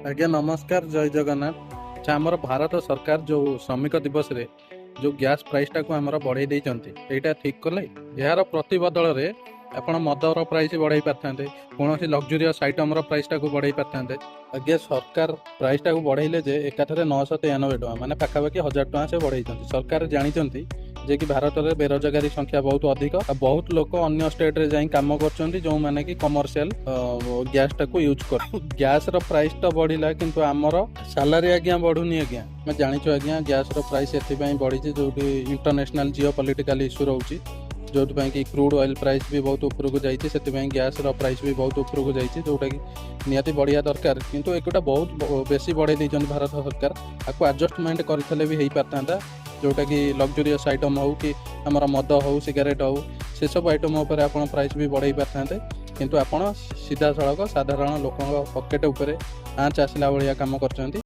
ଆଜ୍ଞା ନମସ୍କାର, ଜୟ ଜଗନ୍ନାଥ। ଆଚ୍ଛା, ଆମର ଭାରତ ସରକାର ଯୋଉ ଶ୍ରମିକ ଦିବସରେ ଯୋଉ ଗ୍ୟାସ୍ ପ୍ରାଇସଟାକୁ ଆମର ବଢ଼େଇ ଦେଇଛନ୍ତି, ଏଇଟା ଠିକ୍ କଲେ? ଏହାର ପ୍ରତିବଦଳରେ ଆପଣ ମଦର ପ୍ରାଇସ୍ ବଢ଼େଇ ପାରିଥାନ୍ତେ, କୌଣସି ଲକ୍ଜୁରିୟସ୍ ଆଇଟମର ପ୍ରାଇସଟାକୁ ବଢ଼େଇ ପାରିଥାନ୍ତେ। ଆଜ୍ଞା, ସରକାର ପ୍ରାଇସଟାକୁ ବଢ଼େଇଲେ ଯେ ଏକାଥରେ 993 ଟଙ୍କା, ମାନେ ପାଖାପାଖି 1000 ଟଙ୍କା ସେ ବଢ଼େଇଛନ୍ତି। ସରକାର ଜାଣିଛନ୍ତି ଯେ କି ଭାରତରେ ବେରୋଜଗାରୀ ସଂଖ୍ୟା ବହୁତ ଅଧିକ ଆଉ ବହୁତ ଲୋକ ଅନ୍ୟ ଷ୍ଟେଟରେ ଯାଇ କାମ କରୁଛନ୍ତି, ଯୋଉମାନେ କି କମର୍ସିଆଲ ଗ୍ୟାସଟାକୁ ୟୁଜ୍ କରୁ। ଗ୍ୟାସର ପ୍ରାଇସ୍ ତ ବଢ଼ିଲା, କିନ୍ତୁ ଆମର ସାଲାରୀ ଆଜ୍ଞା ବଢ଼ୁନି। ଆଜ୍ଞା, ଆମେ ଜାଣିଛୁ ଆଜ୍ଞା, ଗ୍ୟାସର ପ୍ରାଇସ୍ ଏଥିପାଇଁ ବଢ଼ିଛି ଯୋଉଠି ଇଣ୍ଟରନ୍ୟାସନାଲ ଜିଓ ପଲିଟିକାଲ ଇସ୍ୟୁ ରହୁଛି, ଯୋଉଥିପାଇଁ କି କ୍ରୁଡ୍ ଅଏଲ୍ ପ୍ରାଇସ୍ ବି ବହୁତ ଉପରକୁ ଯାଇଛି। ସେଥିପାଇଁ ଗ୍ୟାସର ପ୍ରାଇସ୍ ବି ବହୁତ ଉପରକୁ ଯାଇଛି, ଯୋଉଟାକି ନିହାତି ବଢ଼ିବା ଦରକାର। କିନ୍ତୁ ଏଗୁଟା ବହୁତ ବେଶୀ ବଢ଼େଇ ଦେଇଛନ୍ତି ଭାରତ ସରକାର। ଆକୁ ଆଡଜଷ୍ଟମେଣ୍ଟ କରିଥିଲେ ବି ହେଇପାରିଥାନ୍ତା, ଯୋଉଟାକି ଲକ୍ଜୁରିୟସ୍ ଆଇଟମ୍ ହଉ କି ଆମର ମଦ ହଉ, ସିଗାରେଟ୍ ହଉ, ସେସବୁ ଆଇଟମ୍ ଉପରେ ଆପଣ ପ୍ରାଇସ୍ ବି ବଢ଼େଇ ପାରିଥାନ୍ତେ। କିନ୍ତୁ ଆପଣ ସିଧାସଳଖ ସାଧାରଣ ଲୋକଙ୍କ ପକେଟ୍ ଉପରେ ଆଞ୍ଚ ଆସିଲା ଭଳିଆ କାମ କରିଛନ୍ତି।